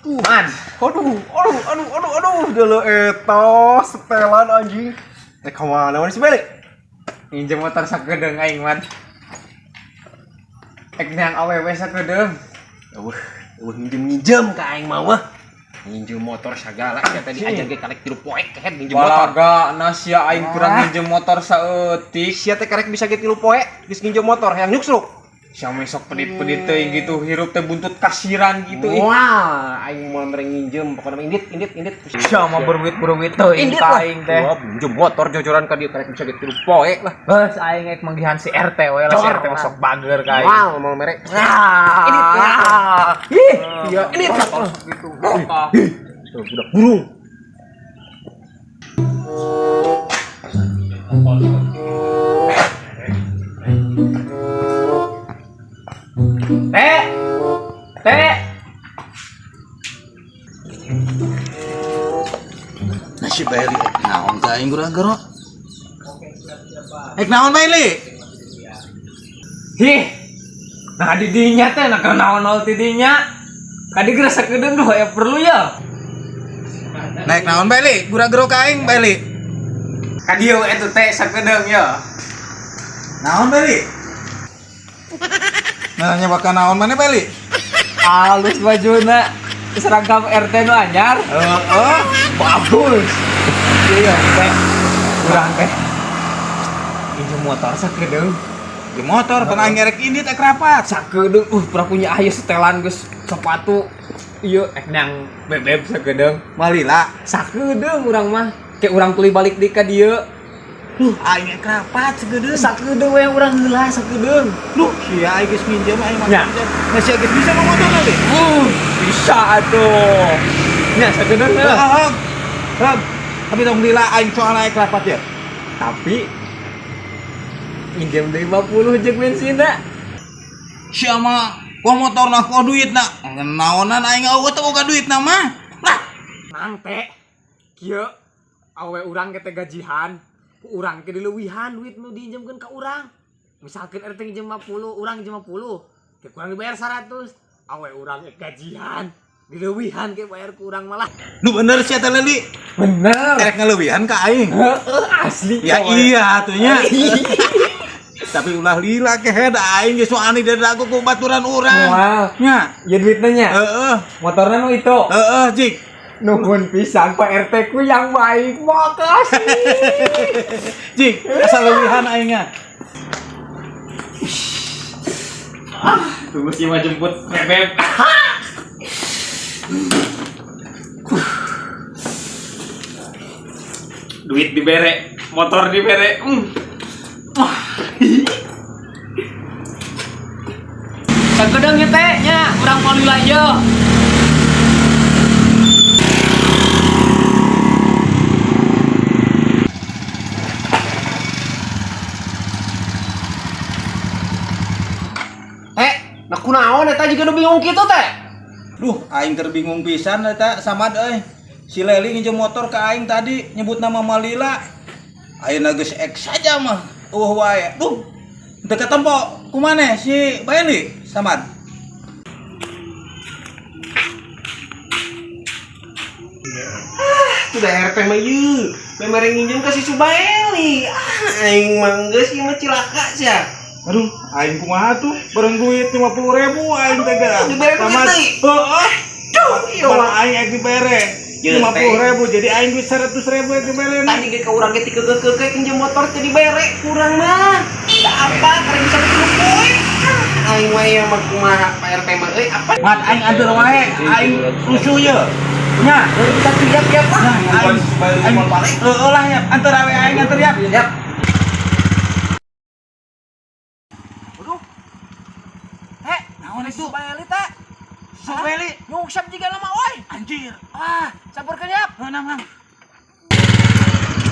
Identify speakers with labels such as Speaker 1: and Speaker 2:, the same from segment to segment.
Speaker 1: Man.
Speaker 2: Aduh, aduh, aduh, aduh, aduh, dulu eta setelan anjing. Eh kemana mana sih balik?
Speaker 1: Nginjem motor sakedeung aing, Man. Ek neang awewe sakedeung.
Speaker 2: Eueuh, eueuh nginjem-nginjem ka aing mah wah. Nginjem motor sagala ya tadi aja ge karek 3 poe kehed nginjem motor.
Speaker 1: Balaga nasia aing kurang nginjem motor saeutik.
Speaker 2: Sia teh karek bisa ge 3 poe geus nginjem motor hayang nyuksruk.
Speaker 1: Sia mesok pedit-pedit teuing gitu hirup teh buntut kasiran gitu ih.
Speaker 2: Wah, aing moal mere nginjem pokona mah indit indit indit.
Speaker 1: Sia mah berduit-berduit teuing
Speaker 2: Indit
Speaker 1: ka
Speaker 2: lah.
Speaker 1: aing teh.
Speaker 2: Wah, nginjem motor jojoran ka dieu karek bisa ge 3 poe lah.
Speaker 1: Geus aing ek manggihan si RT we lah, si
Speaker 2: Cor
Speaker 1: RT mah
Speaker 2: lah.
Speaker 1: sok bager ka aing.
Speaker 2: Moal moal mere.
Speaker 1: Ah.
Speaker 2: Indit.
Speaker 1: Ih,
Speaker 2: Iya, indit.
Speaker 1: gitu.
Speaker 2: Tuh, budak burung.
Speaker 1: Teh. Teh.
Speaker 3: Nah si Baili ek naon ka aing gura-gero. Ek naon Baili?
Speaker 1: Hih. Nah di dinya teh nah naon ti dinya. Kadi geura sakedeung duh aya perlu ya.
Speaker 3: Naik naon Baili? Gura-gero ka aing Baili.
Speaker 1: Ka dieu eta teh sakedeung ya.
Speaker 3: Naon Baili? Nanya bakal naon mana Baili?
Speaker 1: Alus bajuna seragam RT nu anyar.
Speaker 3: Heeh.
Speaker 1: Bagus. Iya teh. Urang teh. Injem motor sakedeung.
Speaker 3: Di motor kan aing ngerek indit ek rapat.
Speaker 1: Sakedeung pernah punya aya setelan geus sepatu. Iya ek nang bebeb sakedeung.
Speaker 3: Malila.
Speaker 1: Sakedeung urang mah. Kayak urang tuluy balik deui ka dieu.
Speaker 3: Duh, aing ek rapat sakedeung.
Speaker 1: Sakedeung we urang heula sakedeung.
Speaker 3: Duh, sia aing geus minjem aing mah.
Speaker 1: Ya.
Speaker 3: minjem. Nah sia geus bisa mau motor kali.
Speaker 1: Bisa atuh. Nya sakedeung heula.
Speaker 3: Heeh. Heeh. Tapi tong lila aing soalna ek rapat ya.
Speaker 1: Tapi minjem deui 50 jeung bensinna.
Speaker 3: Sia mah kok motorna kok duitna. Naonan aing eueuh teh boga duitna mah. Lah,
Speaker 1: Nang teh. Kieu awe urang ke teh gajihan, ku urang ke dileuwihan duit nu diinjemkeun ka urang. Misalkan RT nginjem 50, urang nginjem 50, ke kurang dibayar 100. Awe urang ke gajihan, dileuwihan ke bayar ku urang malah.
Speaker 3: nu bener sia teh Leli.
Speaker 1: Bener.
Speaker 3: Erek ngeleuwihan ka aing.
Speaker 1: Heeh, asli.
Speaker 3: Ya iya atuh nya. Tapi ulah lila kehed aing geus soalna dadaku ku baturan urang.
Speaker 1: Moal.
Speaker 3: Nya.
Speaker 1: Ya duitnya nya.
Speaker 3: Heeh.
Speaker 1: Motorna nu itu.
Speaker 3: Heeh, Jik.
Speaker 1: Nuhun pisan Pak RT ku yang baik. Makasih.
Speaker 3: Jik, asal leuwihan aingnya.
Speaker 1: Tunggu sih mau jemput bebek. Duit dibere, motor dibere. Sakedeung nya teh nya urang mau lila ieu.
Speaker 2: Nah kunaon eta jiga nu bingung kitu teh?
Speaker 3: Duh, aing keur bingung pisan eta samad euy. Si Leli nginjem motor ka aing tadi nyebut nama Malila. Ayeuna geus ek saja mah. Eueuh wae. Duh. Teu ketempo kumaneh si Baili samad.
Speaker 2: Sudah RT mah ieu. Memere nginjem ka si Subaeli. Ah, aing mah geus ieu mah cilaka sia.
Speaker 3: Aduh, aing kumaha tuh? Bareng duit 50.000 aing teh geura.
Speaker 2: Dibere duit
Speaker 3: Samad.
Speaker 2: deui.
Speaker 3: Heeh.
Speaker 2: Duh, ieu
Speaker 3: Malah
Speaker 2: mah.
Speaker 3: aing ek dibere.
Speaker 2: Jeung
Speaker 3: 50.000 jadi aing duit 100.000 ek dibere.
Speaker 2: Tadi ge ka urang ge tikeukeukeuk nginjem motor teh dibere kurang mah. Da apa karek bisa ketemu poe. Ah, aing mah ieu mah kumaha Pak RT mah euy apa?
Speaker 3: Mat aing anteur wae, aing rusuh ye. Nya,
Speaker 2: Kita tiap-tiap lah.
Speaker 3: nah, aing aing heeh lah ya, anteur awe aing anteur ya.
Speaker 2: Yap. Aduh. Heh,
Speaker 3: Naon itu?
Speaker 2: Subaeli teh.
Speaker 3: Subaeli.
Speaker 2: Nyungsep jiga lama euy.
Speaker 3: Anjir.
Speaker 2: Ah, sampeurkeun yap.
Speaker 3: Heuh, nang nang.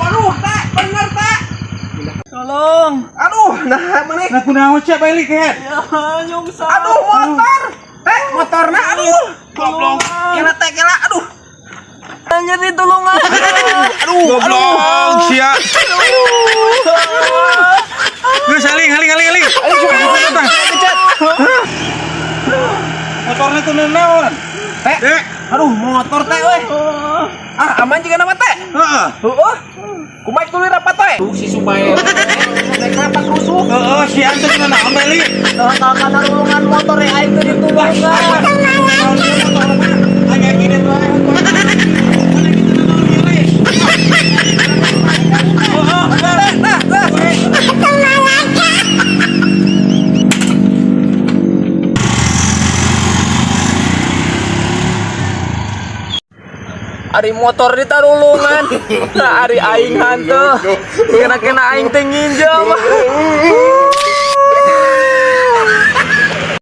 Speaker 2: Waduh, teh, bener teh.
Speaker 3: Tolong.
Speaker 2: Aduh, nah maneh.
Speaker 3: Nah kunaon sia Baili kehed?
Speaker 2: Ya, nyungsep. Aduh, motor. Teh, motorna aduh.
Speaker 3: Goblok.
Speaker 2: Kela teh, kela aduh. Anjir ditulungan. Aduh,
Speaker 3: Goblok sia. Geus haling haling haling haling.
Speaker 2: Ayo, coba.
Speaker 3: Motorna tuh naon?
Speaker 2: Teh.
Speaker 3: Dek.
Speaker 2: Aduh, motor teh weh. Ah, aman juga nama teh.
Speaker 3: Heeh.
Speaker 2: Heeh. Kumaha tuluy rapat we? Tuh si Subair. Rek rapat rusuh.
Speaker 3: Heeh, si antum naon Leli?
Speaker 1: Nah, kana rulungan motor ya aing teh ditulungan.
Speaker 3: Agak gini tuh. Mana gitu naon Leli? Heeh,
Speaker 2: Nah, nah.
Speaker 1: Ari motor ditarulungan. Nah, ari aing hanteu. Kena-kena aing teh nginjem.